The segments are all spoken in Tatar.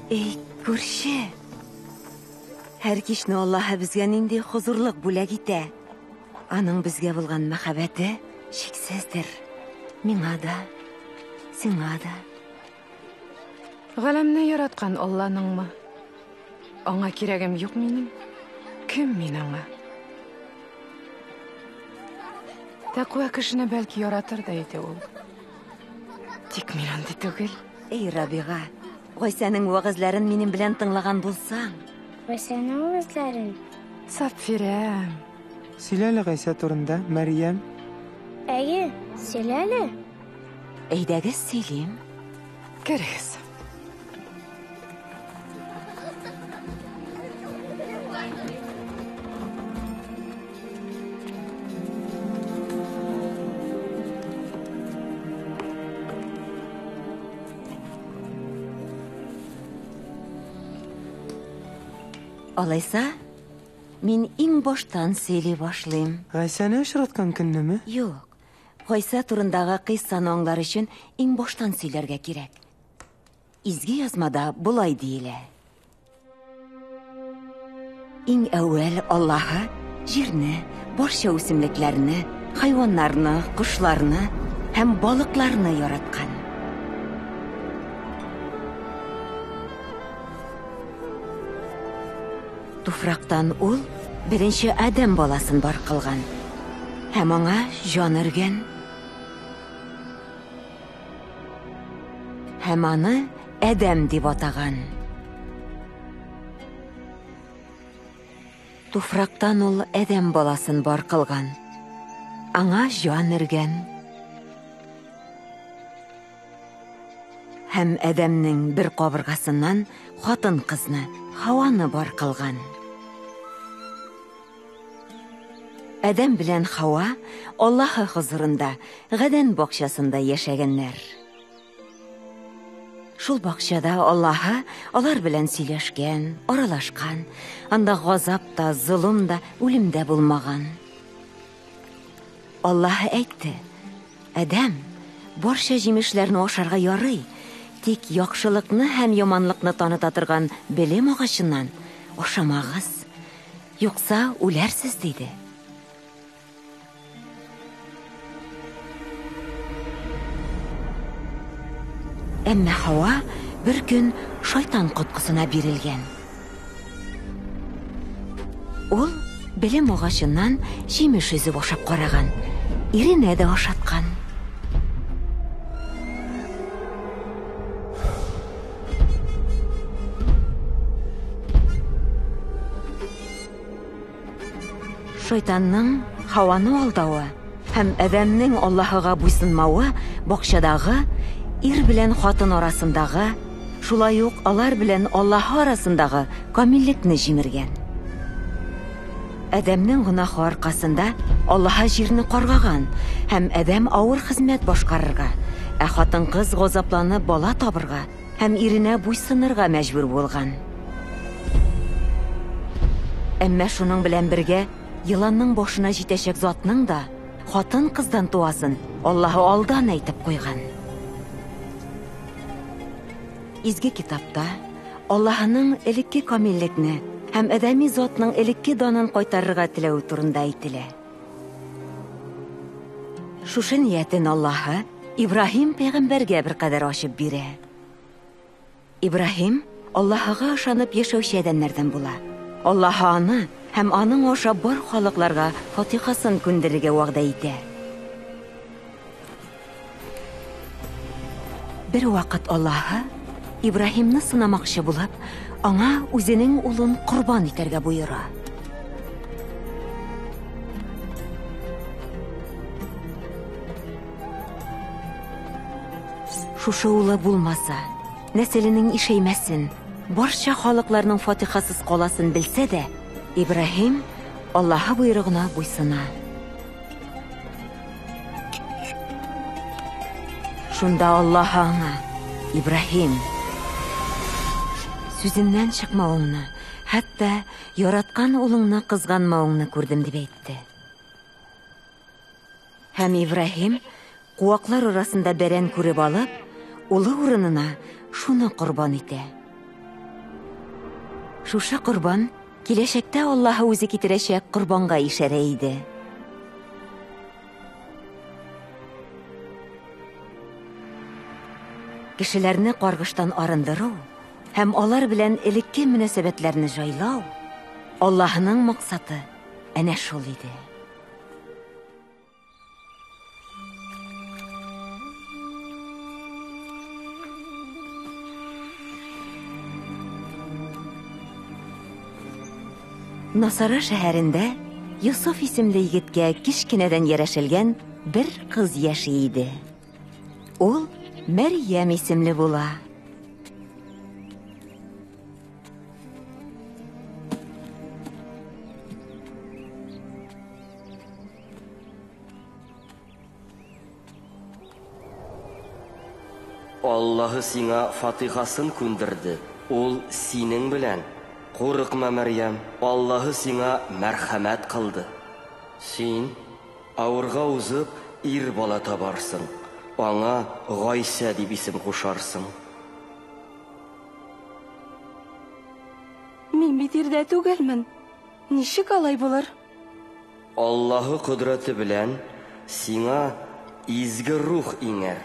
Эй, күрше! Һәр кичне Аллаһы безгә нинди хозурлык бүләк итә. Аның безгә булган мәхәббәте чиксездер. Миңа да, сиңа да. Галәмне яраткан Алланыңмы? Аңа кирәгем юк минем. Кем мин аңа? Тәкъва кешене бәлки яратыр да иде ул. Тик мин андый түгел. Эй, Рабига, Гайсәнең вәгазьләрен минем белән тыңлаган булсаң. Гайсәнең вәгазьләрен? Сафирәм. Сөйлә әле Гайсә турында, Мәрьям. Әйе, сөйлә әле. Әйдәгез сөйлим. Керегез. Алайса, мин иң баштан сөйли башлыйм. Гайсәне очраткан көннеме? Юк. Гайсә турындагы кыйссаны аңлар өчен иң баштан сөйләргә кирәк. Изге язмада болай диелә. Иң әүвәл Аллаһы җирне, барча үсемлекләрне, хайваннарны, кошларны һәм балыкларны яраткан. Туфрактан ул беренче Адәм баласын бар кылган һәм аңа җан өргән. Һәм аны Адәм дип атаган. Туфрактан ул Адәм баласын бар кылган. Аңа җан өргән. Һәм Адәмнең бер кабыргасыннан хатын-кызны, Хаваны бар кылган. Адәм белән Хава Аллаһы хозурында Гадән бакчасында яшәгәннәр. Шул бакчада Аллаһы алар белән сөйләшкән, аралашкан. Анда газап та, золым да, үлем дә булмаган. Аллаһы әйтте: "Адәм, барча җимешләрне ашарга ярый, тик яхшылыкны һәм яманлыкны таныта торган белем агачыннан ашамагыз, юкса үләрсез", диде. Әмма Хава бер көн шайтан коткысына бирелгән. Ул белем агачыннан җимеш өзеп ашап караган, иренә дә ашаткан. Шайтанның Хаваны алдавы һәм Адәмнең Аллаһыга буйсынмавы бакчадагы ир белән хатын арасындагы, шулай ук алар белән Аллаһы арасындагы камиллекне җимергән. Адәмнең гөнаһы аркасында Аллаһы җирне каргаган һәм Адәм авыр хезмәт башкарырга, ә хатын-кыз газапланып бала табырга һәм иренә буйсынырга мәҗбүр булган. Әмма шуның белән бергә еланның башына җитәчәк затның да хатын-кыздан туасын Аллаһы алдан әйтеп куйган. Изге китапта Аллаһының элекке камиллекне һәм адәми затның элекке данын кайтарырга теләве турында әйтелә. Шушы ниятен Аллаһы Ибраһим пәйгамбәргә беркадәр ачып бирә. Ибраһим Аллаһыга ышанып яшәүче адәмнәрдән була. Аллаһы аны һәм аның аша бар халыкларга фатихасын күндерергә вәгъдә итә. Бер вакыт Аллаһы Ибраһимны сынамакчы булып, аңа үзенең улын корбан итәргә боера. Шушы улы булмаса, нәселенең ишәймәсен, барча халыкларның фатихасыз каласын белсә дә, Ибраһим Аллаһы боерыгына буйсына. Шунда Аллаһ аңа, Ибраһим, сүзеннән чыкмавыңны, хәтта яраткан улыңны кызганмавыңны күрдем, дип әйтте. Һәм Ибраһим куаклар арасында бәрән күреп алып, улы урынына шуны корбан итә. Шушы корбан киләчәктә Аллаһы үзе китерәчәк корбанга ишарә иде. Кешеләрне каргыштан арындыру һәм алар белән элекке мөнәсәбәтләрне җайлау Аллаһының максаты әнә шул иде. Насара шәһәрендә Йосыф исемле егеткә кечкенәдән ярәшелгән бер кыз яши иде. Ул Мәрьям исемле була. Аллаһы сиңа фатихасын күндерде. Ул синең белән. Курыкма, Мәрьям, Аллаһы сиңа мәрхәмәт кылды. Син авырга узып ир бала табарсың. Аңа Гайсә дип исем кушарсың. Мин бит ирдә түгелмен. Ничек алай булыр? Аллаһы кодрәте белән сиңа изге рух иңәр,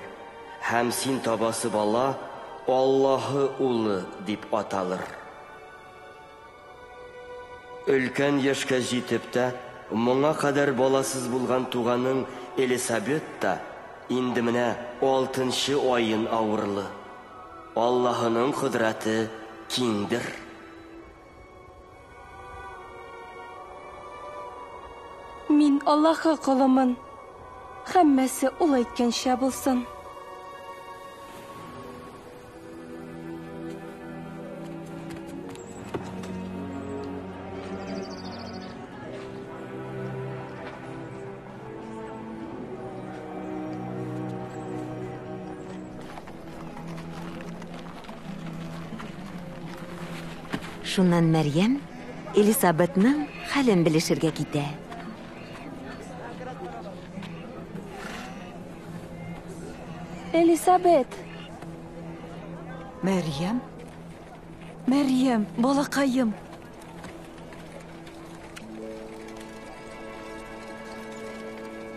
һәм син табасы бала Аллаһы улы дип аталыр. Өлкән яшькә җитеп тә, моңа кадәр баласыз булган туганың Элисабет та инде менә 6нчы аен авырлы. Аллаһының кодрәте киңдер. Мин Аллаһы колымын. Һәммәсе ул әйткәнчә булсын. Шуннан Мәрьям Элисабетның хәлен белешергә китә. Элисабет. Мәрьям? Мәрьям, балакаем.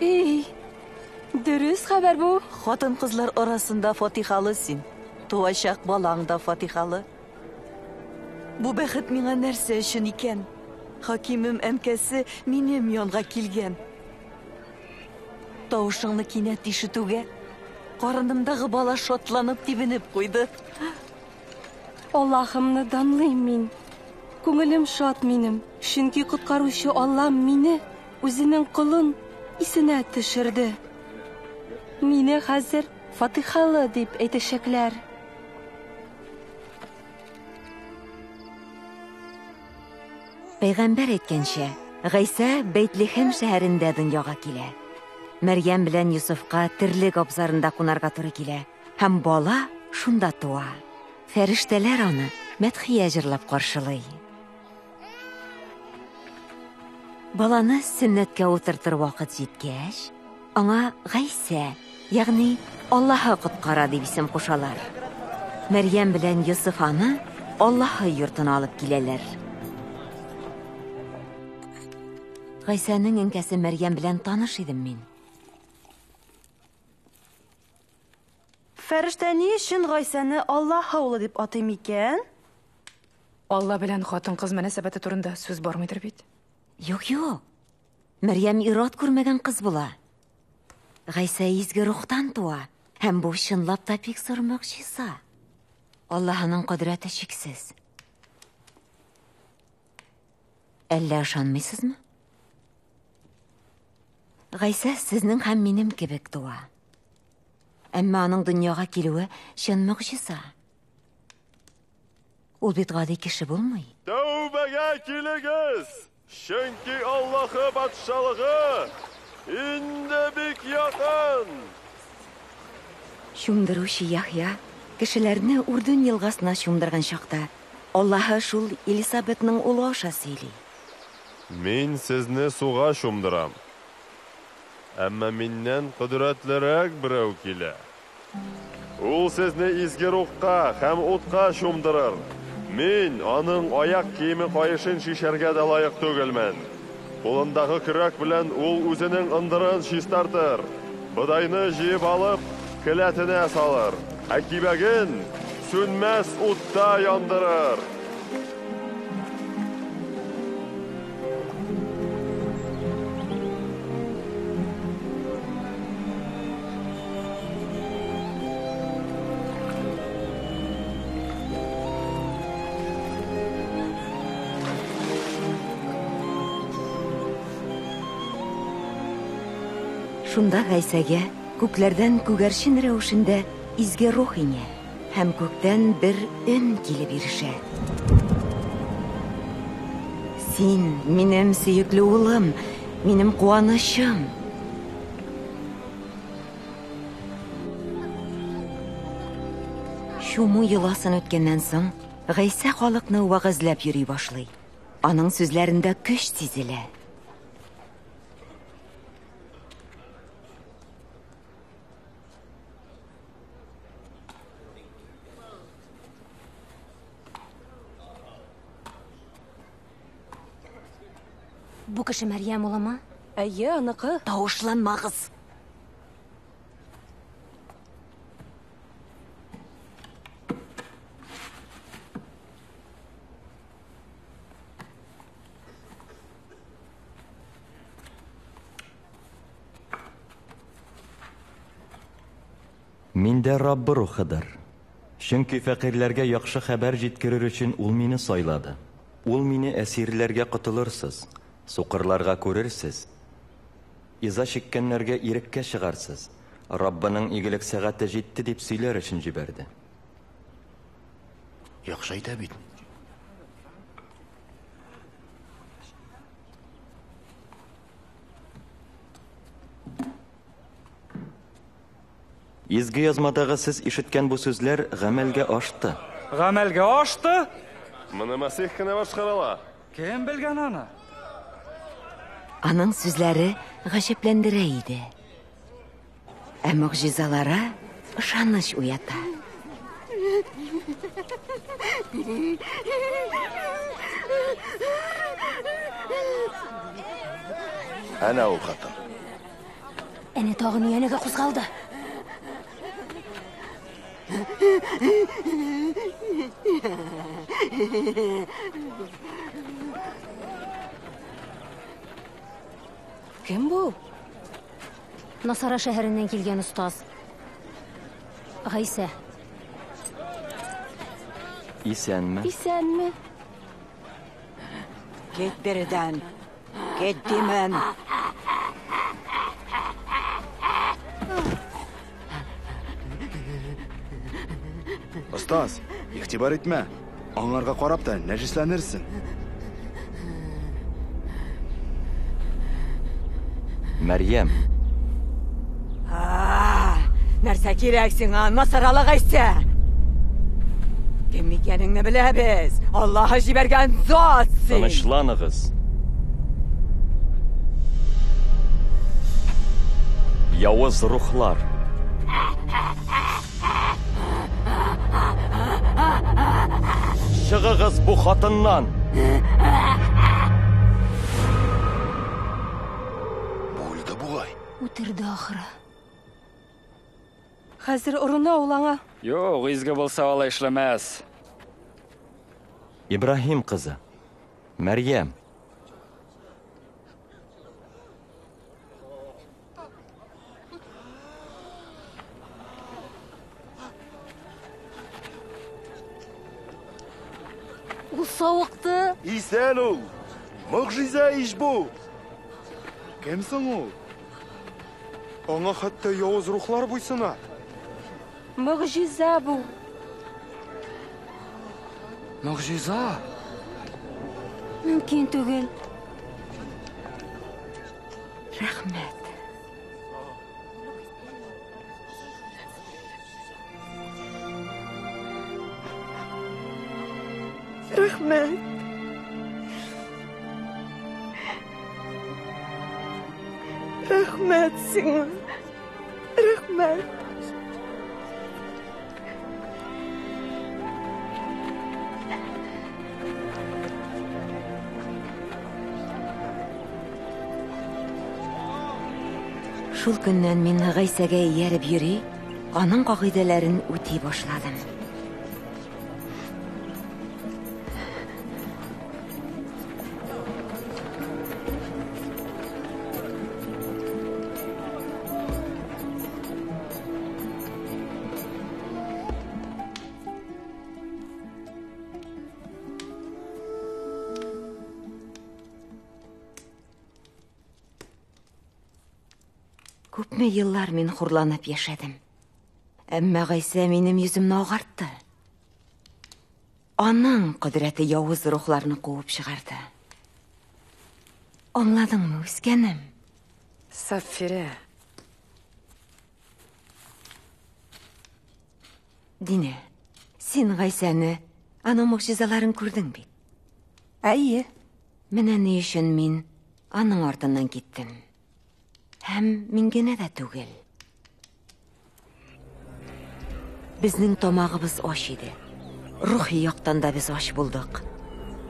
Эй, дөрес хәбәр бу. Хатын-кызлар арасында фатихалы син. Туачак балаң да фатихалы. Бу бәхет миңа нәрсә өчен икән? Хакимем әнкәсе минем янга килгән. Тавышыңны кинәт ишетүгә, карынымдагы бала шатланып тибенеп куйды. Аллаһымны данлыйм мин. Күңелем шат минем, чөнки коткаручы Аллам мине, үзенең колын исенә төшерде. Мине хәзер фатихалы дип әйтәчәкләр. Пәйгамбәр әйткәнчә, Гайсә Бәйтлехем шәһәрендә дөньяга килә. Мәрьям белән Йосыфка терлек абзарында кунарга туры килә һәм бала шунда туа. Фәрештәләр аны мәдхия җырлап каршылый. Баланы сөннәткә утыртыр вакыт җиткәч, аңа Гайсә, ягъни Аллаһы коткара дип исем кушалар. Мәрьям белән Йосыф аны Аллаһы йортына алып киләләр. Гайсәнең әнкәсе Мәрьям белән таныш идем мин. Фәрештә ни өчен Гайсәне Аллаһы улы дип атый микән? Алла белән хатын-кыз мөнәсәбәте турында сүз бармыйдыр бит? Юк, юк. Мәрьям ир-ат күрмәгән кыз була. Гайсә изге рухтан туа, һәм бу чынлап та бик зур могҗиза. Аллаһының кодрәте чиксез. Әллә ышанмыйсызмы? Гайсә сезнең һәм минем кебек туа. Әмма аның дөньяга килүе чын могҗиза. Ул бит гади кеше булмый. Тәүбәгә килегез, чөнки Аллаһы патшалыгы инде бик якын. Чумдыручы Яхья кешеләрне Урдун елгасына чумдырган чакта Аллаһы шул Элисабетның улы аша сөйли. Мин сезне суга чумдырам. Әмма миннән кодрәтлерәк берәү килә. Ул сезне изге рухка һәм утка чумдырыр. Мин аның аяк киеме каешын чишәргә дә лаек түгелмен. Кулындагы көрәк белән ул үзенең ындырын чистартыр, бодайны җыеп алып, келәтенә салыр, ә кибәген сүнмәс утта яндырыр. Шунда Гайсәгә күкләрдән күгәрчен рәвешендә изге рух иңә һәм күктән бер өн килеп ирешә. Син минем сөекле улым, минем куанычым. Чуму йоласын үткәннән соң, Гайсә халыкны вәгазьләп йөри башлый. Аның сүзләрендә көч сизелә. Бу кеше Мәрьям улымы? Әйе, аныкы. Тавышланмагыз. Миндә Раббы рухыдыр. Чөнки фәкыйрьләргә яхшы хәбәр җиткерер өчен ул мине сайлады. Ул мине әсирләргә котылырсыз, сукырларга күрерсез, иза чиккәннәргә иреккә чыгарсыз, Раббының игелек сәгате җитте дип сөйләр өчен җибәрде. Яхшы әйтә бит. Изге язмадагы сез ишеткән бу сүзләр гамәлгә ашты. Гамәлгә ашты? Моны Мәсих кенә башкара ала. Кем белгән аны? Аның сүзләре гаҗәпләндерә иде. Ә могҗизалары ышаныч уята. Әнә ул хатын. Әнә тагын янәгә кузгалды. Кем бу? Насара шәһәреннән килгән остаз. Гайсә. Исәнме? Исәнме? Кит биредән. Кит димен. Остаз, игътибар итмә. Аңарга карап та нәҗесләнерсең. Мәрьям. Нәрсә кирәк сиңа, Насаралы Гайсә? Кем икәнеңне беләбез. Аллаһы җибәргән зат син. Тынычланыгыз. Явыз рухлар. Чыгыгыз бу хатыннан. Бу үлде бугай. Үтерде ахры. Хәзер орына ул аңа. Юк, изге булса алай эшләмәс. Ибраһим кызы. Мәрьям. Ул савыкты. Исән ул. Могҗиза ич бу. Кем соң ул? Аңа хәтта явыз рухлар буйсына. Могҗиза бу. Могҗиза? Мөмкин түгел. Рәхмәт. Рәхмәт. Рәхмәт сиңа. Рәхмәт. Шул көннән мин Гайсәгә ияреп йөри, аның кагыйдәләрен үти башладым. Күпме еллар мин хурланып яшәдем. Әмма Гайсә минем йөземне агартты. Аның кодрәте явыз рухларны куып чыгарды. Аңладыңмы, үскәнем? Сафирә. Динә, син Гайсәне, аның могҗизаларын күрдең бит. Әйе. Менә ни өчен мин аның артыннан киттем. Һәм мин генә дә түгел. Безнең тамагыбыз ач иде. Рухи яктан да без ач булдык.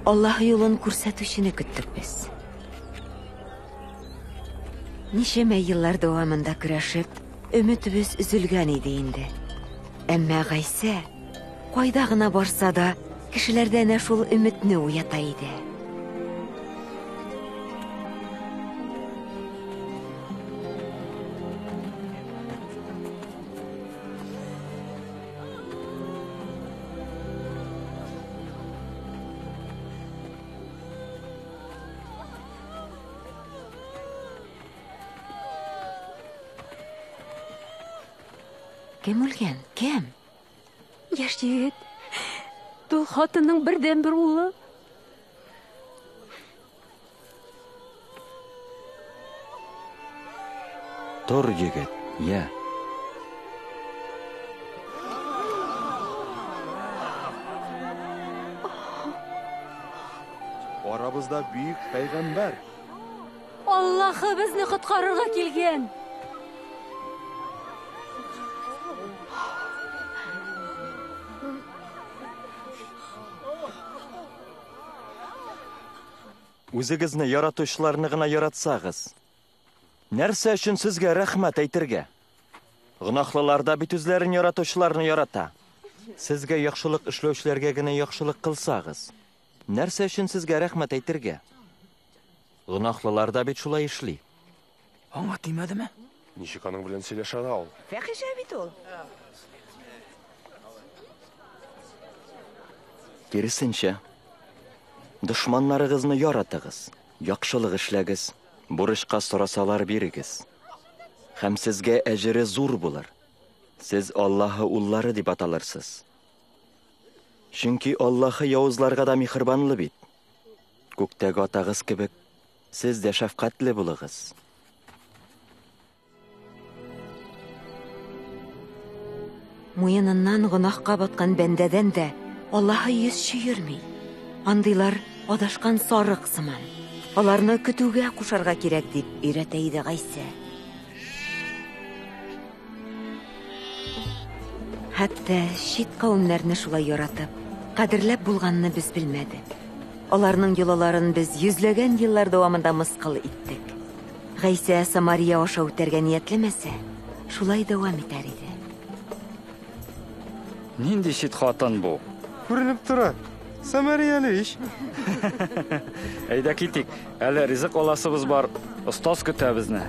Аллаһ юлын күрсәтүчене көттек без. Ничәмә еллар дәвамында көрәшеп, өметебез өзелгән иде инде. Әмма Гайсә кайда гына барса да, кешеләрдә әнә шул өметне уята иде. Кем үлгән? Кем? Яшь егет. Тол хатынның бердәнбер улы. Тор, егет, я. Арабызда бөек пәйгамбәр. Аллаһы безне коткарырга килгән. Үзегезне яратучыларны гына яратсагыз, нәрсә өчен сезгә рәхмәт әйтергә? Гөнаһлылар да бит үзләрен яратучыларны ярата. Сезгә яхшылык эшләүчеләргә генә яхшылык кылсагыз, нәрсә өчен сезгә рәхмәт әйтергә? Гөнаһлылар да бит шулай эшли. Аңа тимәдеме? Ничек аның белән сөйләшә ала ул? Фәхишә бит ул. Киресенчә, дошманнарыгызны яратыгыз, яхшылык эшләгез, бурычка сорасалар бирегез. Һәм сезгә әҗере зур булыр. Сез Аллаһы уллары дип аталырсыз. Чөнки Аллаһы явызларга да миһербанлы бит. Күктәге атагыз кебек, сез дә шәфкатьле булыгыз. Муеныннан гөнаһка баткан бәндәдән дә Аллаһы йөз чөерми. Андыйлар адашкан сарык сыман. Аларны көтүгә кушарга кирәк дип өйрәтә иде Гайсә. Хәтта чит кавемнәрне шулай яратып, кадерләп булганны без белмәдек. Аларның йолаларын без йөзләгән еллар дәвамында мыскыл иттек. Гайсә Самария аша үтәргә ниятләмәсә, шулай дәвам итәр иде. Нинди чит хатын бу? Күренеп тора. Самарияле ич. Әйдә китик. Әле ризык аласыбыз бар. Остаз көтә безне.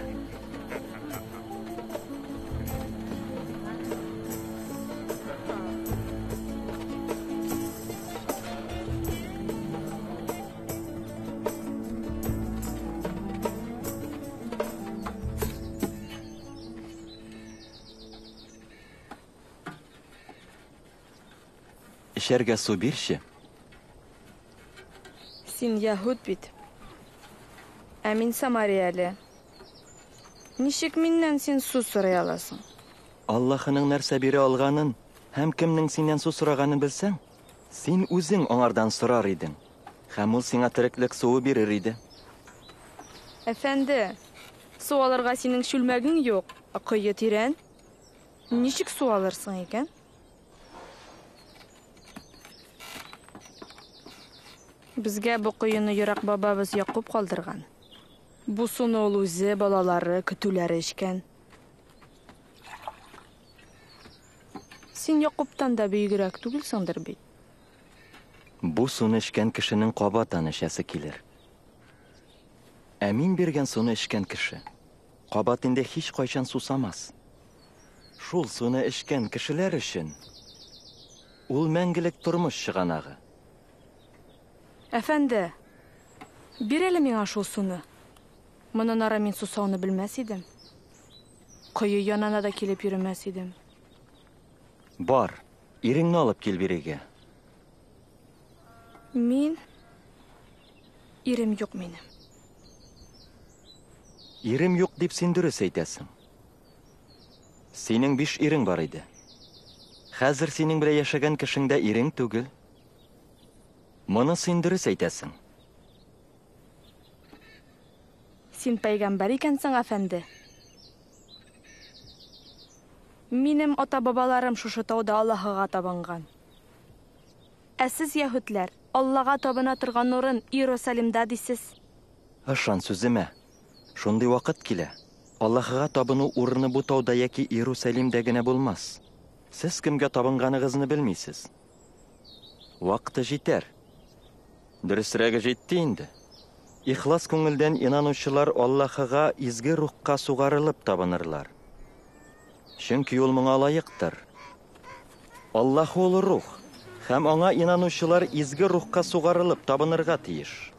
Эчәргә су бирче. Син яһүд бит. Ә мин самарияле. Ничек миннән син су сорый аласың? Аллаһының нәрсә бирә алганын һәм кемнең синнән су сораганын белсәң, син үзең аңардан сорар идең, һәм ул сиңа тереклек суы бирер иде. Әфәнде, су алырга синең чүлмәгең юк, ә кое тирән. Ничек су алырсың икән? Безгә бу коены ерак бабабыз Якуб калдырган. Бу суны ул үзе, балалары, көтүләре эчкән. Син Якубтан да бөегрәк түгелсеңдер бит? Бу суны эчкән кешенең кабатан эчәсе килер. Ә мин биргән суны эчкән кеше кабат инде һичкайчан сусамас. Шул суны эчкән кешеләр өчен ул мәңгелек тормыш чыганагы. Әфәнде, бир әле миңа шул суны. Моннан ары мин сусауны белмәс идем. Кое янына да килеп йөремәс идем. Бар, иреңне алып кил бирегә. Мин ирем юк минем. Ирем юк дип син дөрес әйтәсең. Синең биш ирең бар иде. Хәзер синең белән яшәгән кешең дә ирең түгел. Моны син дөрес әйтәсең. Син пәйгамбәр икәнсең, әфәнде. Минем ата-бабаларым шушы тауда Аллаһыга табынган. Ә сез, яһүдләр, Аллага табына торган урын Иерусалимда дисез. Ышан сүземә. Шундый вакыт килә. Аллаһыга табыну урыны бу тауда яки Иерусалимдә генә булмас. Сез кемгә табынганыгызны белмисез. Вакыты җитәр. Дөресрәге җитте инде. Ихлас күңелдән инанучылар Аллаһыга изге рухка сугарылып табынырлар. Чөнки ул моңа лаектыр. Аллаһ ул рух, һәм аңа инанучылар изге рухка сугарылып табынырга тиеш.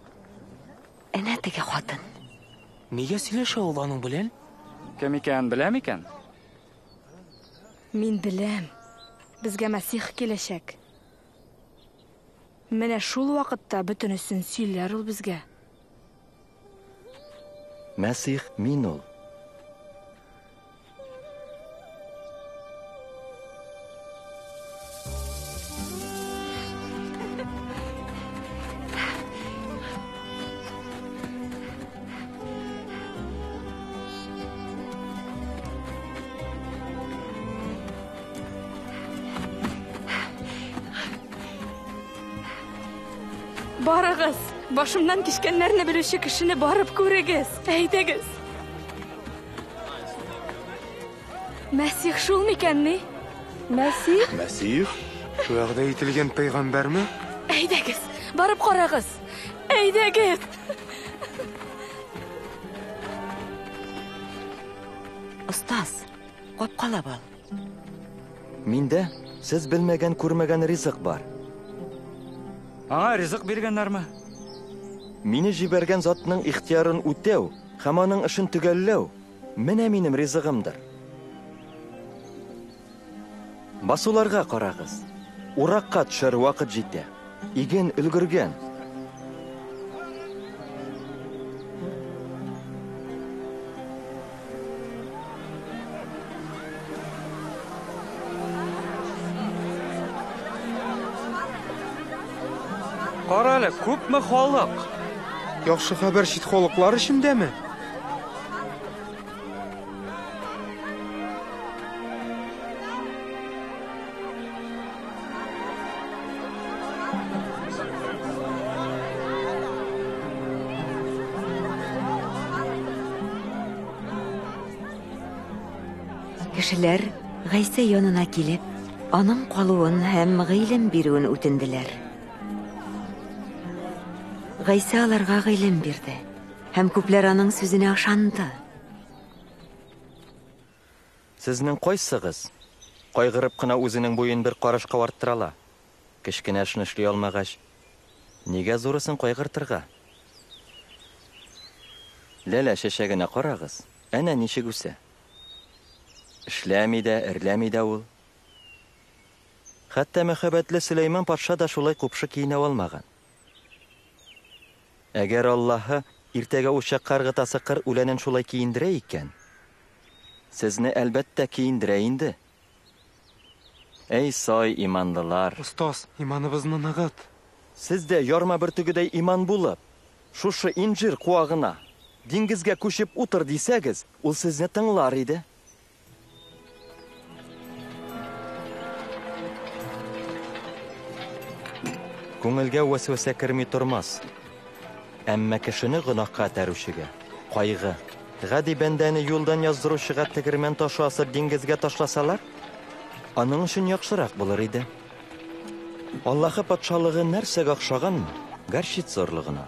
Әнә теге хатын. Нигә сөйләшә ул аның белән? Кем икәнен белә микән? Мин беләм. Безгә Мәсих киләчәк. Менә шул вакытта бөтенесен сөйләр ул безгә. Мәсих мин ул. Барыгыз, башымнан кичкәннәрне белүче кешене барып күрегез. Әйдәгез. Мәсих шул микәнни? Мәсих? Мәсих? Вәгъдә ителгән пәйгамбәрме? Әйдәгез, барып карагыз. Әйдәгез. Остаз, капкалап ал. Миндә сез белмәгән, күрмәгән ризык бар. Аңа ризык биргәннәрме? Мине җибәргән затның ихтыярын үтәү һәм аның эшен төгәлләү менә минем ризыгымдыр. Басуларга карагыз. Уракка төшәр вакыт җитә. Иген өлгергән. Кара әле, күпме халык! Яхшы хәбәр чит халыклар өчен дәме? Кешеләр Гайсә янына килеп, аның калуын һәм гыйлем бирүен үтенделәр. Гайсә аларга гыйлем бирде, һәм күпләр аның сүзенә ышанды. Сезнең кайсыгыз кайгырып кына үзенең буен бер карышка арттыра ала? Кечкенә эшне эшли алмагач, нигә зурысын кайгыртырга? Ләлә чәчәгенә карагыз, әнә ничек үсә. Эшләми дә, эрләми дә ул. Хәтта мәхәббәтле Сөләйман патша да шулай купшы киенә алмаган. Әгәр Аллаһы иртәгә учакка ыргытасы кыр үләнен шулай киендерә икән, сезне әлбәттә киендерә инде. Әй сай иманлылар! Остаз, иманыбызны ныгыт. Сездә ярма бөртегедәй иман булып, шушы инжир куагына диңгезгә күчеп утыр дисәгез, ул сезне тыңлар иде. Күңелгә вәсвәсә керми тормас. Әмма кешене гөнаһка этәрүчегә кайгы. Гади бәндәне юлдан яздыручыга тегермән ташы асып диңгезгә ташласалар, аның өчен яхшырак булыр иде. Аллаһы патшалыгы нәрсәгә охшаганмы? Горчица орлыгына.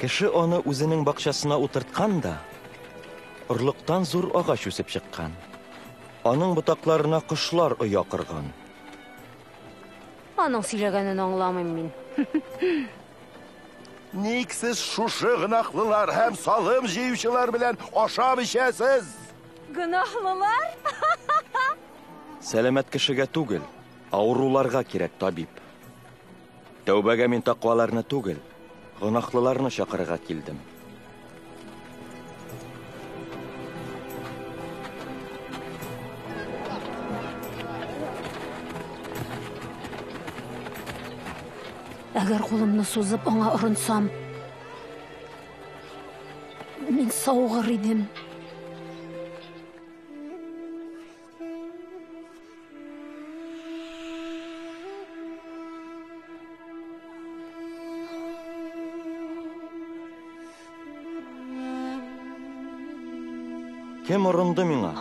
Кеше аны үзенең бакчасына утырткан да, орлыктан зур агач үсеп чыккан. Аның ботакларына кошлар оя корган. Аның сөйләгәнен аңламыйм мин. Ник сез шушы гөнаһлылар һәм салым җыючылар белән ашап эчәсез? Гөнаһлылар? Сәламәт кешегә түгел, авыруларга кирәк табиб. Тәүбәгә мин тәкъваларны түгел, гөнаһлыларны чакырырга килдем. Әгәр кулымны сузып аңа орынсам, мин савыгыр идем. Кем орынды миңа?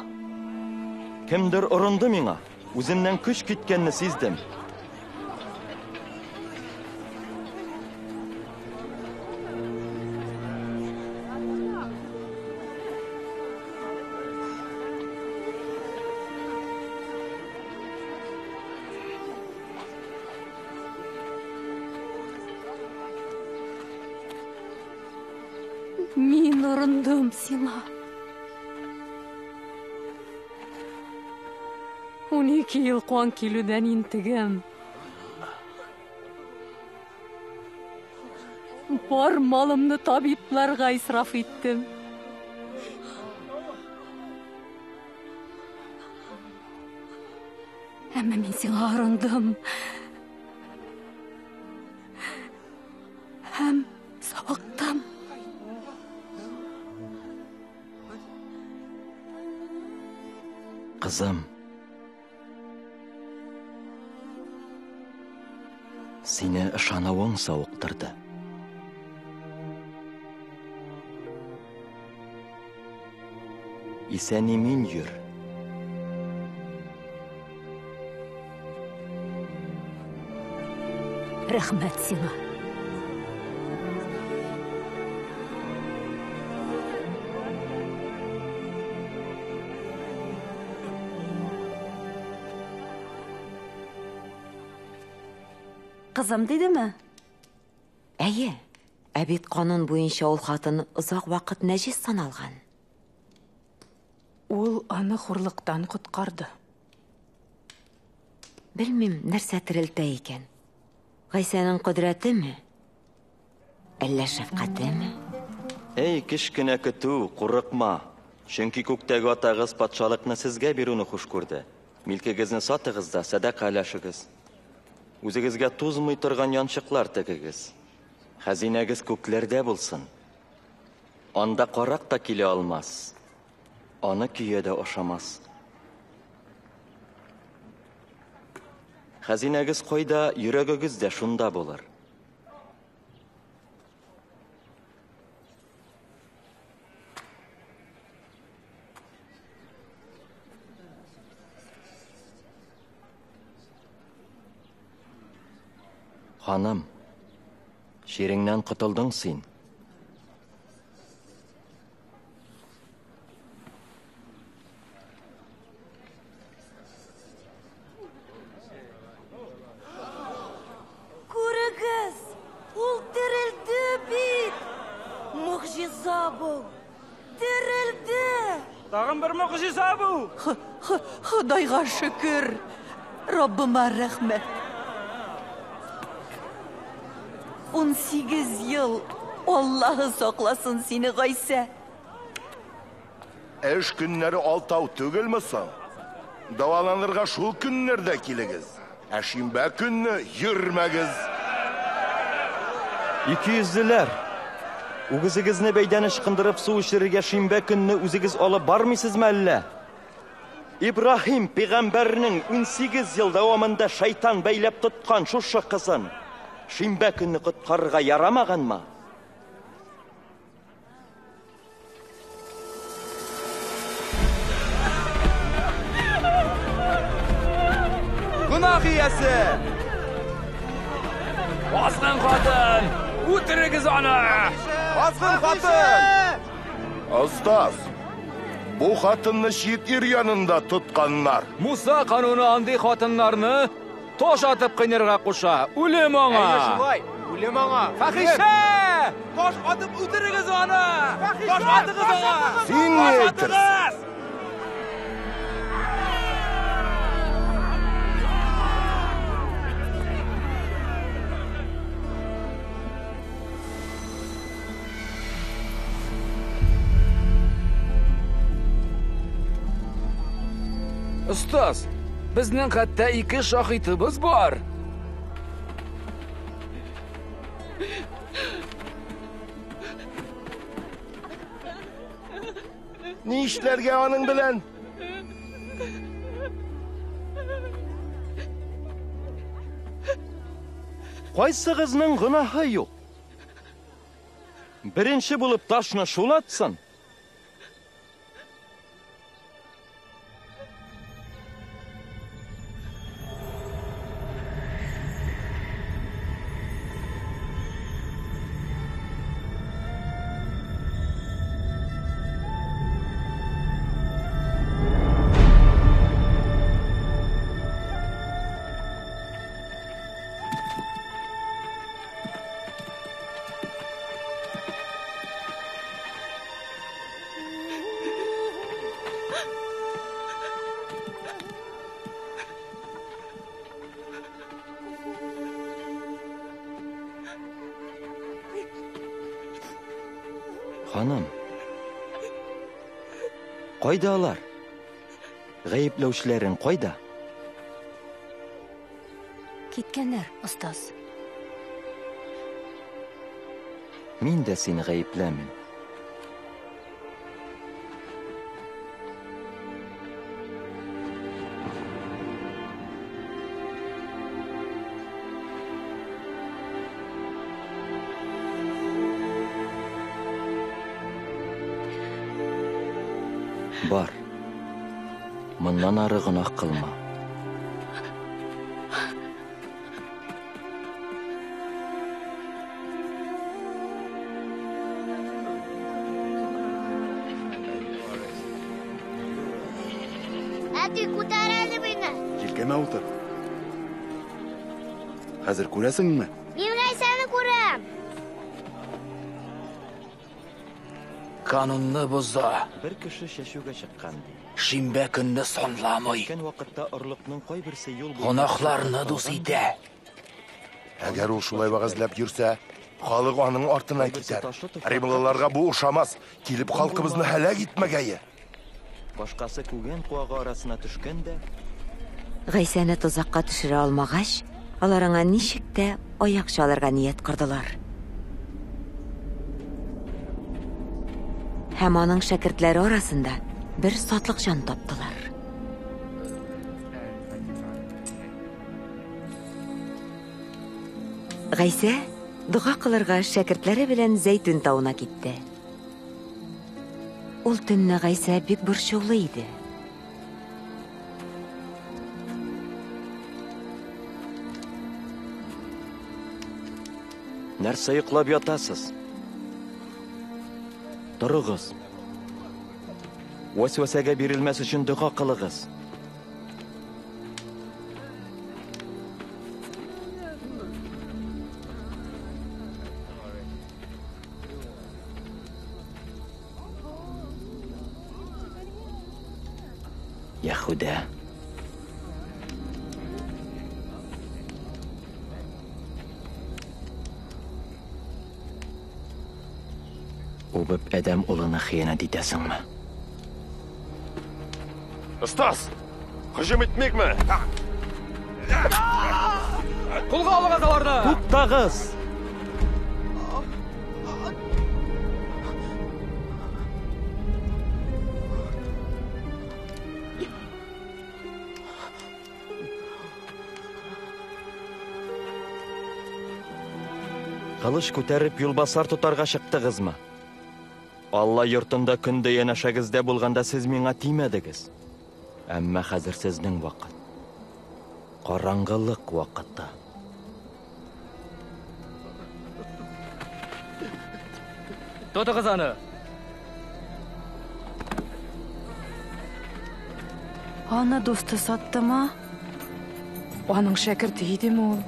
Кемдер орынды миңа? Үземнән көч киткәнне сиздем. Мин орындым сиңа. 12 ел кан килүдән интегәм. Бар малымны табибларга исраф иттем. Әмма мин сиңа орындым. Һәм савыктым. Кызым. Сине ышануың савыктырды. Исән-имин йөр. Рәхмәт сиңа. Кызым дидеме? Әйе. Ә бит канун буенча ул хатын озак вакыт нәҗис саналган. Ул аны хурлыктан коткарды. Белмим, нәрсә терелтә икән. Гайсәнең кодрәтеме? Әллә шәфкатеме? Эй, кечкенә көтү, курыкма. Чөнки күктәге Атагыз патшалыкны сезгә бирүне хуш күрде. Милкегезне сатыгыз да сәдака өләшегез. Үзегезгә тузмый торган янчыклар тегегез. Хәзинәгез күкләрдә булсын. Анда карак та килә алмас. Аны көя дә ашамас. Хәзинәгез кайда, йөрәгегез дә шунда булыр. Ханым, чиреңнән котылдың син. Күрегез, ул терелде бит! Могҗиза бу! Терелде! Тагын бер могҗиза бу! Ходайга шөкер! Раббыма рәхмәт! 18 ел Аллаһы сакласын сине, Гайсә! Эш көннәре алтау түгелме соң? Дәваланырга шул көннәрдә килегез. Ә шимбә көнне йөрмәгез. Икейөзлеләр! Үгезегезне бәйдән ычкындырып су эчерергә шимбә көнне үзегез алып бармыйсызмы әллә? Ибраһим пәйгамбәрнең 18 ел дәвамында шайтан бәйләп тоткан шушы кызын шимбә көнне коткарырга ярамаганмы? Гөнаһ иясе! Азгын хатын! Үтерегез аны! Азгын хатын! Остаз, бу хатынны чит ир янында тотканнар. Муса кануны андый хатыннарны таш атып кыйнарга куша. Үлем аңа! Әйе, шулай. Үлем аңа! Фәхишә! Таш атып үтерегез аны! Таш атыгыз аңа! Син ни Таш әйтерсең? атыгыз! Остаз, безнең хәтта ике шаһитыбыз бар. Ни эшләргә аның белән? Кайсыгызның гөнаһы юк? Беренче булып ташны шул атсын. Ханым. Кайда алар? Гаепләүчеләрең кайда? Киткәннәр, остаз. Мин дә сине гаепләмим. Бар. Моннан ары гөнаһ кылма. Әти, күтәр әле мине. Җилкәмә утыр. Хәзер күрәсеңме? Мин Гайсәне күрәм. Канунны боза. Бер кеше чәчүгә чыккан ди. Шимбә көнне санламый. Үткән вакытта орлыкның кайберсе юл буенда Гөнаһларны дус итә. Әгәр ул шулай вәгазьләп йөрсә, халык аның артыннан китәр. Римлыларга бу ошамас, килеп халкыбызны һәлак итмәгәе. Башкасы күгән куагы арасына төшкән дә, Гайсәне тозакка төшерә алмагач, алар аңа ничек тә аяк чалырга ният кордылар. Һәм аның шәкертләре арасында бер сатлыкҗан таптылар. Гайсә дога кылырга шәкертләре белән Зәйтүн тавына китте. Ул төнне Гайсә бик борчулы иде. Нәрсә йоклап ятасыз? Торыгыз. Вәсвәсәгә бирелмәс өчен дога кылыгыз. Яһүдә. Үбеп адәм улына хыянәт итәсеңме? Остаз! Һөҗүм итмикме? Кулга алыгыз аларны! Туктагыз! Кылыч күтәреп юлбасар тотарга чыктыгызмы? Алла йортында көн дә янәшәгездә булганда сез миңа тимәдегез. Әмма хәзер сезнең вакыт. Караңгылык вакыты. Тотыгыз аны! Аны дусты саттымы? Аның шәкерте идеме ул?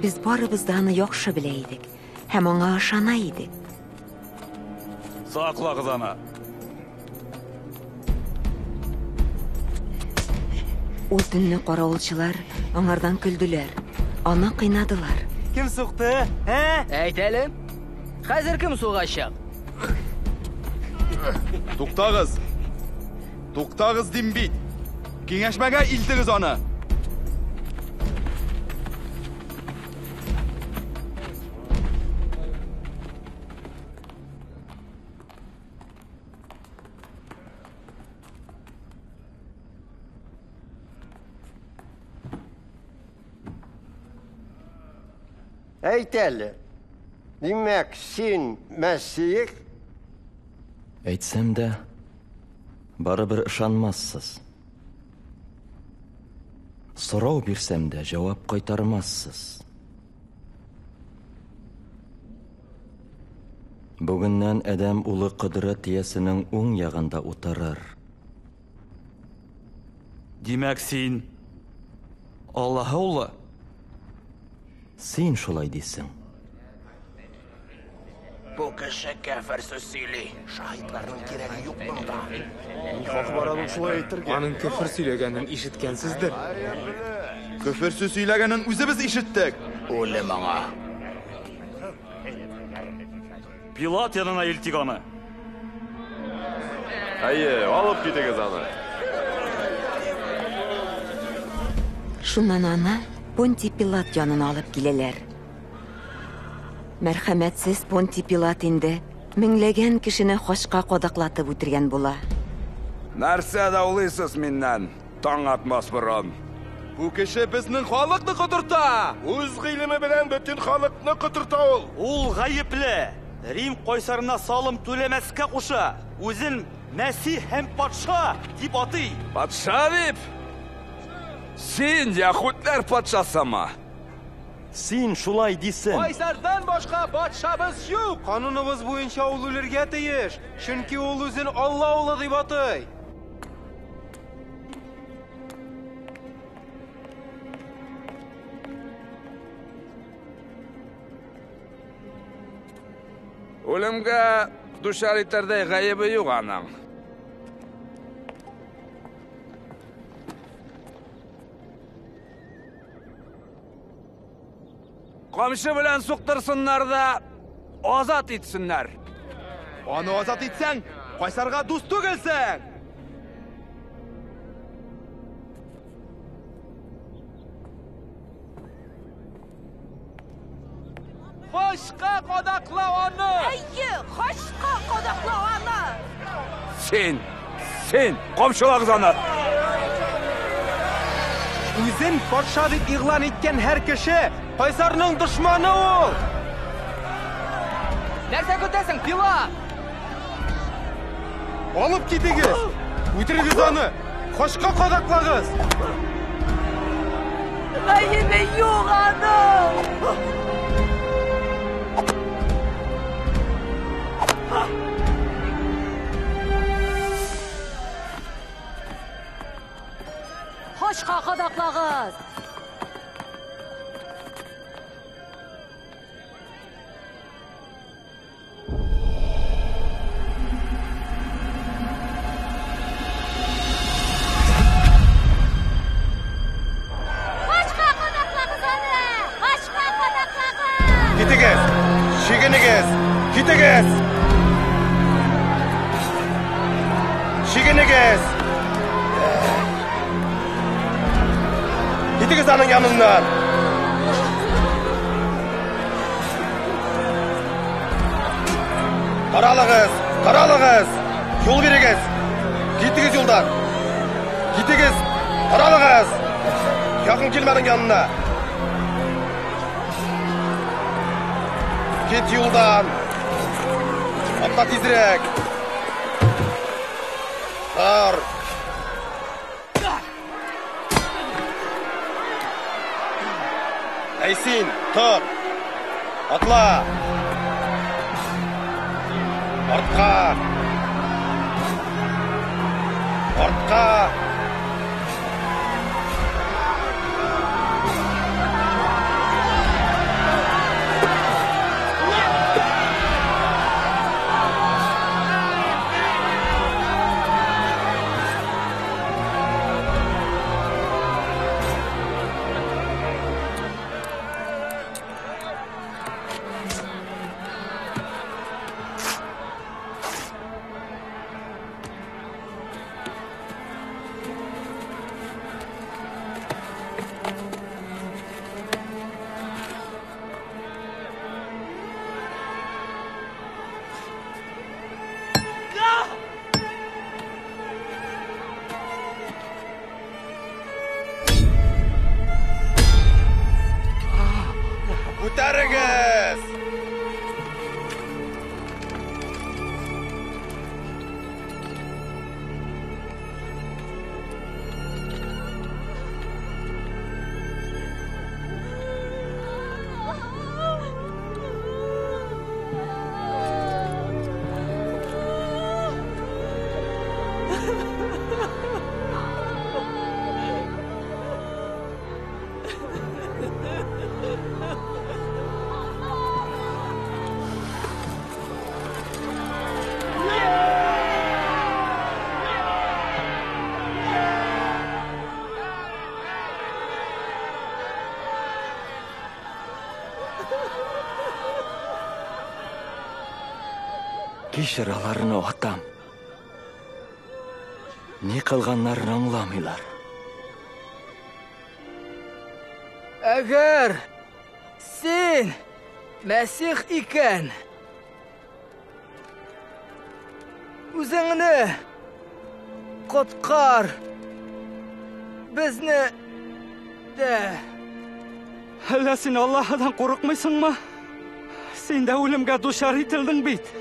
Без барыбыз да аны яхшы белә идек һәм аңа ышана идек. Саклагыз аны! Ул төнне каравылчылар аңардан көлделәр, аны кыйнадылар. Кем сукты? Ә? Әйт әле. Хәзер кем сугачак? Туктагыз! Туктагыз дим бит! Киңәшмәгә илтегез аны! Әйт әле, димәк, син Мәсих? Әйтсәм дә, барыбер ышанмассыз. Сорау бирсәм дә, җавап кайтармассыз. Бүгеннән Адәм улы кодрәт иясенең уң ягында утырыр. Димәк, син Аллаһы улы? Син шулай дисең. Бу кеше кәфер сүз сөйли. Шаһитларның кирәге юк монда. Ни хакы бар аның шулай әйтергә? Аның көфер сөйләгәнен ишеткәнсездер. Көфер сүз сөйләгәнен үзебез ишеттек. Үлем аңа. Пилат янына илтик аны. Әйе, алып китегез аны. Шуннан аны Понтий Пилат янына алып киләләр. Мәрхәмәтсез Понтий Пилат инде меңләгән кешене хачка кадаклатып үтергән була. Нәрсә даулыйсыз миннән, таң атмас борын? Бу кеше безнең халыкны котырта! Үз гыйлеме белән бөтен халыкны котырта ул! Ул гаепле! Рим кайсарына салым түләмәскә куша! Үзен Мәсих һәм патша дип атый! Патша дип? Син яһүдләр патшасымы? Син шулай дисең. Кайсардан башка патшабыз юк! Кануныбыз буенча ул үлергә тиеш, чөнки ул үзен Алла улы дип атый. Үлемгә дучар итәрдәй гаебе юк аның. Камчы белән суктырсыннар да азат итсеннәр. Аны азат итсәң, кайсарга дус түгелсең! Хачка кадакла аны! Әйе, хачка кадакла аны! Син, син, камчылагыз аны! Үзен патша дип игълан иткән һәр кеше кайсарның дошманы ул! Нәрсә көтәсең, Пилат? Алып китегез! Үтерегез аны! Хачка кадаклагыз! Гаебе юк аның! Хачка кадаклагыз! Хачка кадаклагыз аны! Хачка кадаклагыз! Китегез! Чигенегез! Китегез! Чигенегез! Китегез аның яныннан! Таралыгыз! Таралыгыз! Юл бирегез! Китегез юлдан! Китегез! Таралыгыз! Якын килмә аның янына! Кит юлдан! Атла тизрәк! Тор! Әй син, тор! Атла! Артка! Артка! Күтәрегез! Кичер аларны, атам. Ни кылганнарын аңламыйлар. Әгәр син Мәсих икән, үзеңне коткар, безне дә. Әллә син Аллаһыдан курыкмыйсыңмы? Син дә үлемгә дучар ителдең бит.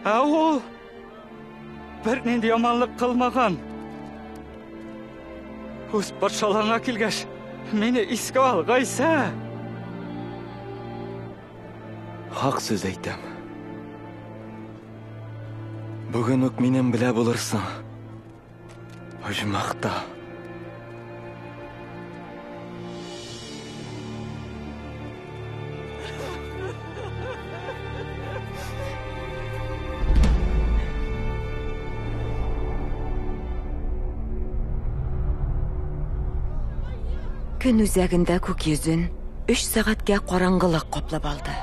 Ә ул бернинди яманлык кылмаган. Үз патшалыгыңа килгәч, мине искә ал, Гайсә! Хак сүз әйтәм. Бүген үк минем белә булырсың. Оҗмахта. Көн үзәгендә күк йөзен өч сәгатькә караңгылык каплап алды.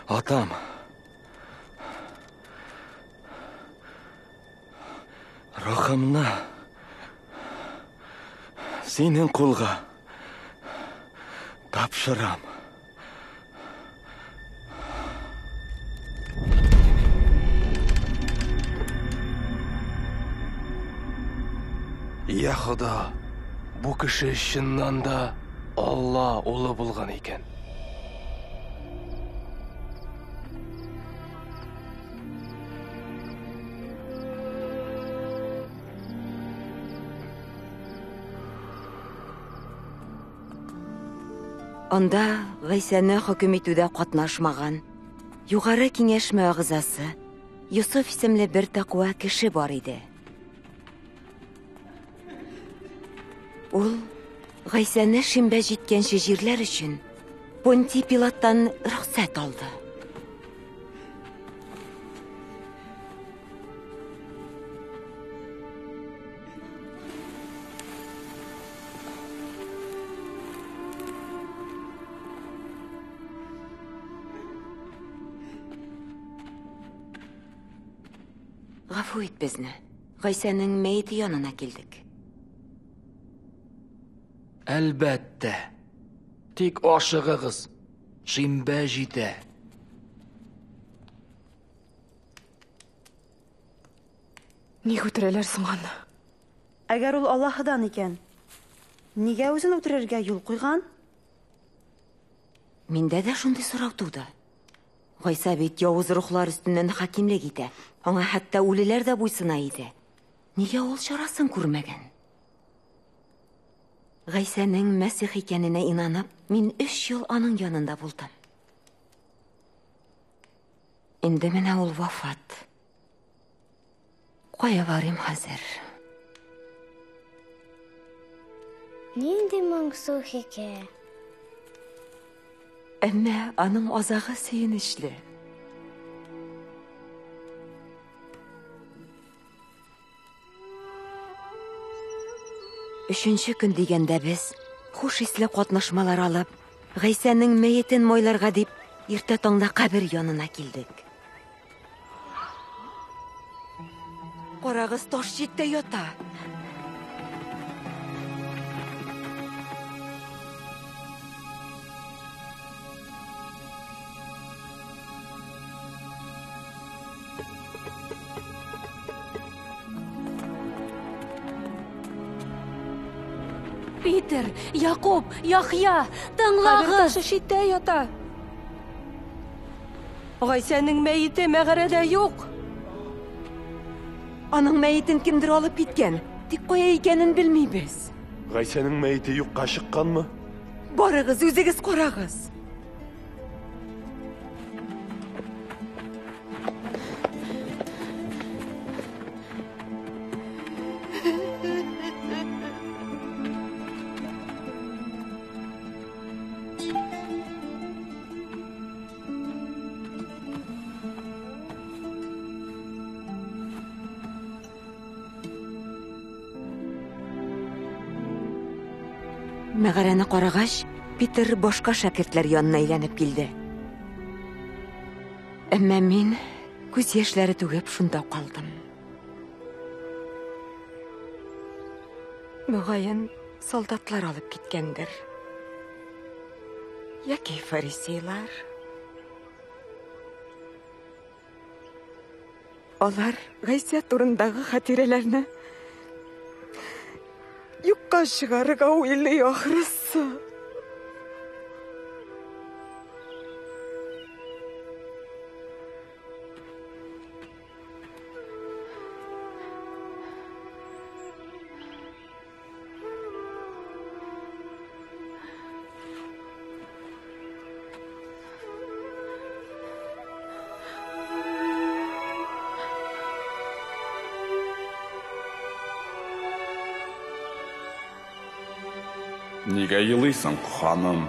Атам. Рухымны синең кулга тапшырам. Я Хода, бу кеше чыннан да Алла улы булган икән. Анда Гайсәне хөкем итүдә катнашмаган Югары киңәшмә әгъзасы Йосыф исемле бер тәкъва кеше бар иде. Ул Гайсәне шимбә җиткәнче җирләр өчен Понтий Пилаттан рөхсәт алды. Гафу ит безне. Гайсәнең мәете янына килдек. Әлбәттә. Тик ашыгыгыз. Шимбә җитә. Ник үтерәләр соң аны? Әгәр ул Аллаһыдан икән, нигә үзен үтерергә юл куйган? Миндә дә шундый сорау туды. Гайсә бит явыз рухлар өстеннән хакимлек итә. Аңа хәтта үлеләр дә буйсына иде. Нигә ул чарасын күрмәгән? Гайсәнең Мәсих икәненә инанып, мин өч ел аның янында булдым. Инде менә ул вафат. Кая барыйм хәзер? Нинди моңсу хикәя. Әмма аның азагы сөенечле. Өченче көн дигәндә без, хуш исле катнашмалар алып, Гайсәнең мәетен майларга дип, иртә таңда кабер янына килдек. Карагыз, таш читтә ята. Питер, Якуб, Яхъя, тыңлагыз! Кабер ташы читтә ята. Гайсәнең мәете мәгарәдә юк. Аның мәетен кемдер алып киткән, тик кая икәнен белмибез. Гайсәнең мәете юкка чыкканмы? Барыгыз, үзегез карагыз. Мәгарәне карагач, Питер башка шәкертләр янына әйләнеп килде. Әмма мин күз яшьләре түгеп шунда калдым. Мөгаен, солдатлар алып киткәндер. Яки фарисейлар. Алар Гайсә турындагы хатирәләрне юкка чыгарырга уйлый ахрысы. Нигә елыйсың, ханым?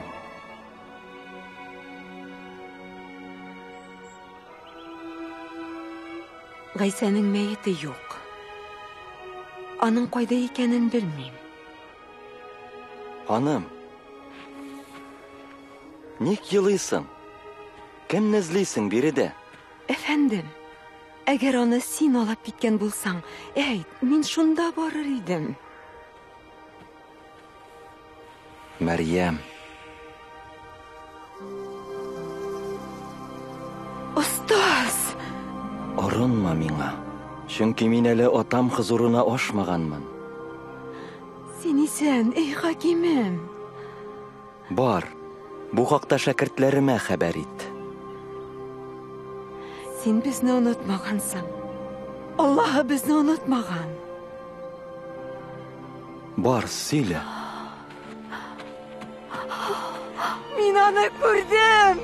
Гайсәнең мәете юк. Аның кайда икәнен белмим. Ханым, ник елыйсың? Кемне эзлисең биредә? Әфәндем, әгәр аны син алып киткән булсаң, әйт, мин шунда барыр идем. Мәрьям. Остаз! Орынма миңа, чөнки мин әле атам хозурына ашмаганмын. Син исән, эй хакимем. Бар, бу хакта шәкертләремә хәбәр ит. Син безне онытмагансың. Аллаһы безне онытмаган. Бар, сөйлә. Мин аны күрдем.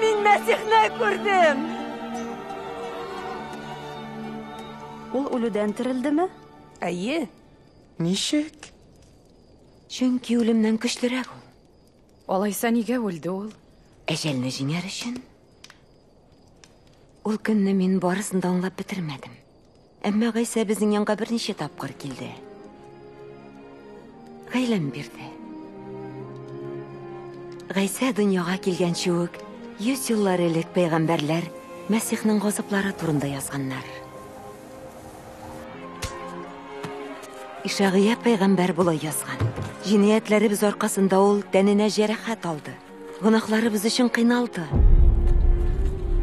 Мин Мәсихне күрдем. Ул үлүдән терелдеме? Әйе. Ничек? Чөнки үлемнән көчлерәк ул. Алайса нигә үлде ул? Әҗәлне җиңәр өчен. Ул көнне мин барысын да аңлап бетермәдем. Әмма Гайсә безнең янга берничә тапкыр килде. Гыйлем бирде. Гайсә дөньяга килгәнче үк, йөз еллар элек пәйгамбәрләр Мәсихнең газаплары турында язганнар. Ишагыя пәйгамбәр болай язган. Җинаятьләребез аркасында ул тәненә җәрәхәт алды. Гөнаһларыбыз өчен кыйналды.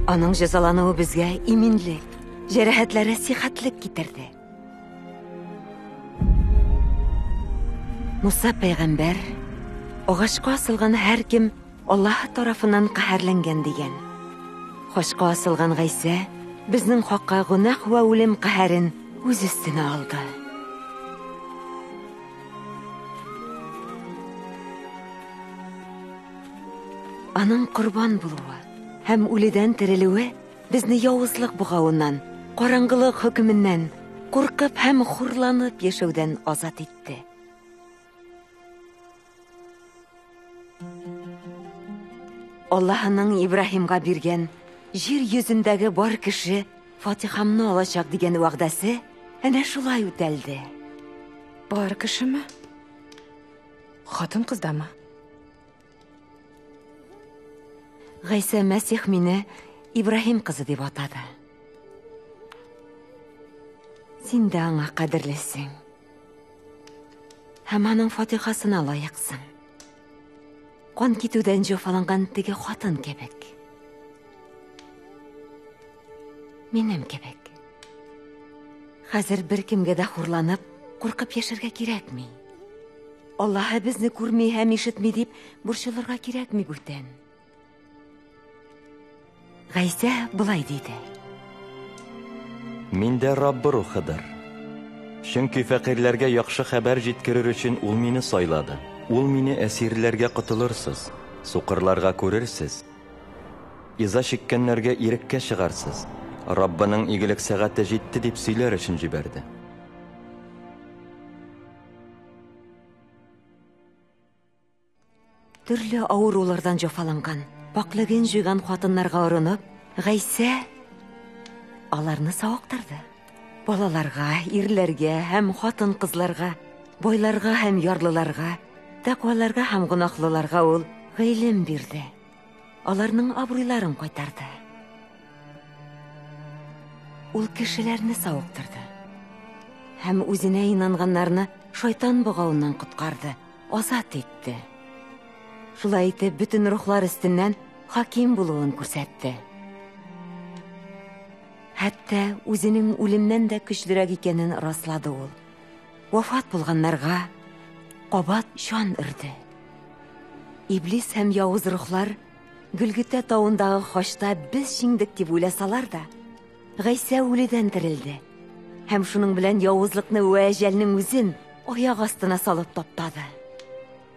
Аның җәзалануы безгә иминлек, җәрәхәтләре сихәтлек китерде. Муса пәйгамбәр агачка асылган һәркем Аллаһы тарафыннан каһәрләнгән дигән. Хачка асылган Гайсә безнең хакка гөнаһ вә үлем каһәрен үз өстенә алды. Аның корбан булуы һәм үледән терелүе безне явызлык богавыннан, караңгылык хөкеменнән, куркып һәм хурланып яшәүдән азат итте. Аллаһының Ибраһимга биргән җир йөзендәге бар кеше фатихамны алачак дигән вәгъдәсе әнә шулай үтәлде. Бар кешеме? Хатын-кыз дамы? Гайсә Мәсих мине Ибраһим кызы дип атады. Син дә аңа кадерлесең. Һәм аның фатихасына лаексың. Кан китүдән җәфаланган теге хатын кебек. Минем кебек. Хәзер беркемгә дә хурланып, куркып яшәргә кирәкми. Аллаһы безне күрми һәм ишетми дип борчылырга кирәкми бүтән. Гайсә болай диде. Миндә Раббы рухыдыр. Чөнки фәкыйрьләргә яхшы хәбәр җиткерер өчен ул мине сайлады. Ул мине әсирләргә котылырсыз, сукырларга күрерсез, иза чиккәннәргә иреккә чыгарсыз. Раббының игелек сәгате җитте дип сөйләр өчен җибәрде. Төрле авырулардан җафаланган, пакьлеген җуйган хатыннарга орынып, Гайсә аларны савыктырды. Балаларга, ирләргә һәм хатын-кызларга, байларга һәм ярлыларга, тәкъваларга һәм гөнаһлыларга ул гыйлем бирде. Аларның абруйларын кайтарды. Ул кешеләрне савыктырды. Һәм үзенә инанганнарны шайтан богавыннан коткарды, азат итте. Шулай итеп, бөтен рухлар өстеннән хаким булуын күрсәтте. Хәтта үзенең үлемнән дә көчлерәк икәнен раслады ул. Вафат булганнарга кабат җан өрде. Иблис һәм явыз рухлар Гөлгетә тавындагы хачта без җиңдек дип уйласалар да, Гайсә үледән терелде. Һәм шуның белән явызлыкны вә әҗәлнең үзен аяк астына салып таптады.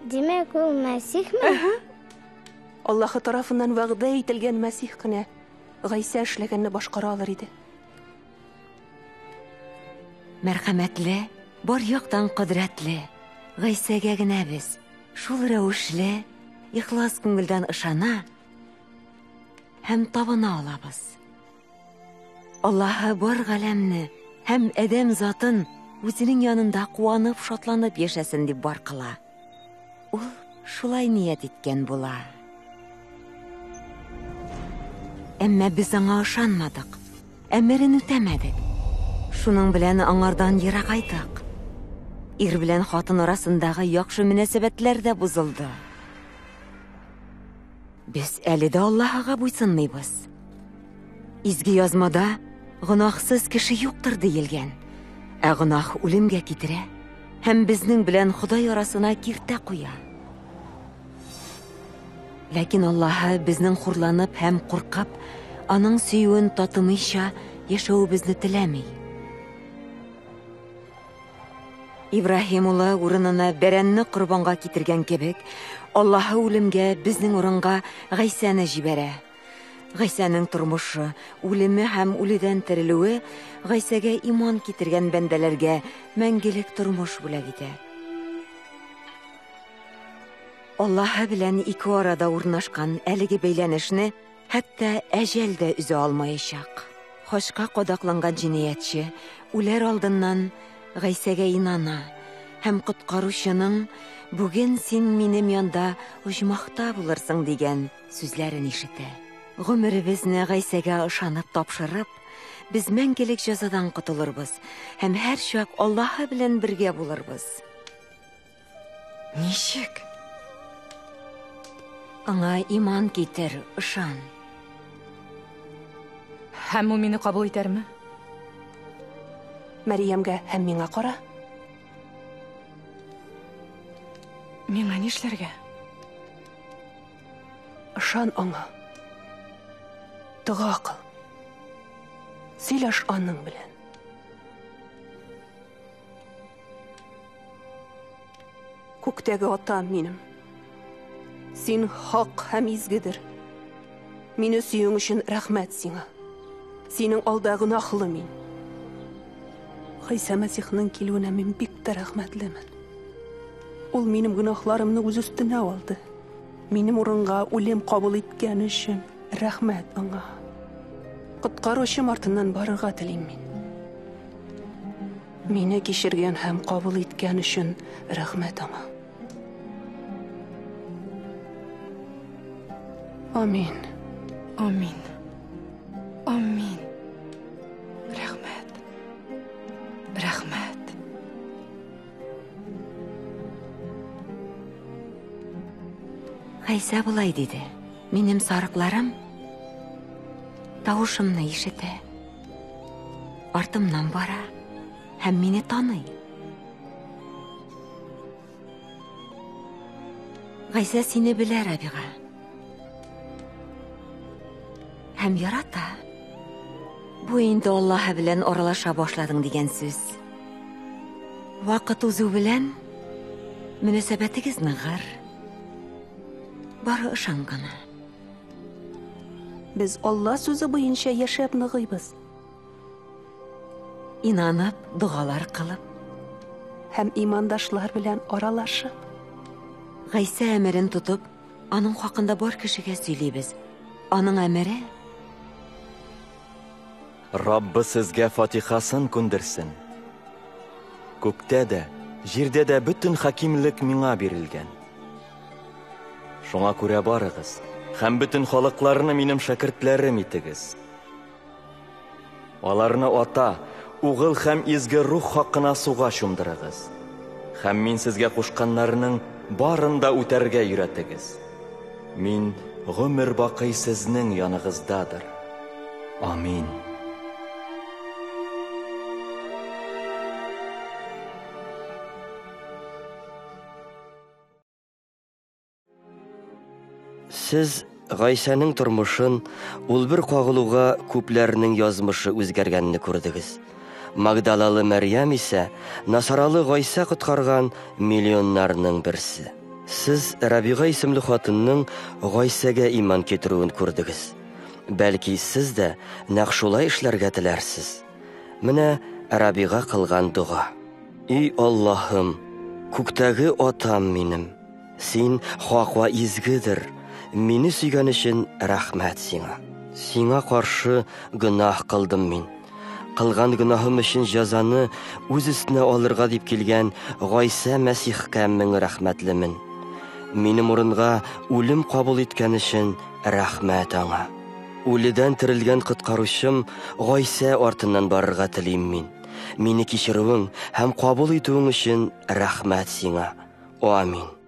Димәк, ул Мәсихме? Аллаһы тарафыннан вәгъдә ителгән Мәсих кенә Гайсә эшләгәнне башкара алыр иде. Мәрхәмәтле, бар яктан кодрәтле Гайсәгә генә без шул рәвешле ихлас күңелдән ышана һәм табына алабыз. Аллаһы бар галәмне һәм адәм затын үзенең янында куанып, шатланып яшәсен дип бар кыла. Ул шулай ният иткән була. Әмма без аңа ышанмадык, әмерен үтәмәдек. Шуның белән аңардан ерагайдык. Ир белән хатын арасындагы яхшы мөнәсәбәтләр дә бозылды. Без әле дә Аллаһыга буйсынмыйбыз. Изге язмада гөнаһсыз кеше юктыр диелгән. Ә гөнаһ үлемгә китерә һәм безнең белән Ходай арасына киртә куя. Ләкин Аллаһы безнең хурланып һәм куркып, аның сөюен татымыйча яшәвебезне теләми. Ибраһим улы урынына бәрәнне корбанга китергән кебек, Аллаһы үлемгә безнең урынга Гайсәне җибәрә. Гайсәнең тормышы, үлеме һәм үледән терелүе Гайсәгә иман китергән бәндәләргә мәңгелек тормыш бүләк итә. Аллаһы белән ике арада урнашкан әлеге бәйләнешне хәтта әҗәл дә өзә алмаячак. Хачка кадакланган җинаятьче үләр алдыннан Гайсәгә инана һәм коткаручының бүген син минем янда оҗмахта булырсың дигән сүзләрен ишетә. Гомеребезне Гайсәгә ышанып тапшырып, без мәңгелек җәзадан котылырбыз һәм һәрчак Аллаһы белән бергә булырбыз. Ничек? Аңа иман китер, ышан. Һәм ул мине кабул итәрме? Мәрьямгә һәм миңа кара. Миңа нишләргә? Ышан аңа. Дога кыл. Сөйләш аның белән. Күктәге Атам минем. Син хак һәм изгедер. Мине сөюең өчен рәхмәт сиңа. Синең алда гөнаһлы мин. Гайсә Мәсихнең килүенә мин бик тә рәхмәтлемен. Ул минем гөнаһларымны үз өстенә алды. Минем урынга үлем кабул иткән өчен рәхмәт аңа. Коткаручым артыннан барырга телим мин. Мине кичергән һәм кабул иткән өчен рәхмәт аңа. Амин. Амин. Амин. Рәхмәт. Рәхмәт. Гайсә болай диде. Минем сарыкларым тавышымны ишетә. Артымнан бара һәм мине таный. Гайсә сине белә, Рабига. Һәм ярата. Бу инде Аллаһы белән аралаша башладың дигән сүз. Вакыт узу белән мөнәсәбәтегез ныгыр. Бары ышан гына. Без Алла сүзе буенча яшәп ныгыйбыз. Инанып, догалар кылып. Һәм имандашлар белән аралашып. Гайсә әмерен тотып, аның хакында бар кешегә сөйлибез. Аның әмере Раббы сезгә фатихасын күндерсен. Күктә дә, җирдә дә бөтен хакимлек миңа бирелгән. Шуңа күрә барыгыз һәм бөтен халыкларны минем шәкертләрем итегез. Аларны Ата, Угыл һәм Изге Рух хакына суга чумдырыгыз. Һәм мин сезгә кушканнарның барын да үтәргә өйрәтегез. Мин гомер бакый сезнең яныгыздадыр. Амин. Сез Гайсәнең тормышын, ул бер кагылуга күпләрнең язмышы үзгәргәнне күрдегез. Магдалалы Мәрьям исә Насаралы Гайсә коткарган миллионнарның берсе. Сез Рабига исемле хатынның Гайсәгә иман китерүен күрдегез. Бәлки сез дә нәкъ шулай эшләргә теләрсез. Менә Рабига кылган дога. И Аллаһым, күктәге Атам минем! Син хак вә изгедер. Мине сөйгән өчен рәхмәт сиңа. Сиңа каршы гөнаһ кылдым мин. Кылган гөнаһым өчен җәзаны үз өстенә алырга дип килгән Гайсә Мәсихкә мең рәхмәтлемен. Минем урынга үлем кабул иткән өчен рәхмәт аңа. Үледән терелгән коткаручым Гайсә артыннан барырга телим мин. Мине кичерүең һәм кабул итүең өчен рәхмәт сиңа. Амин.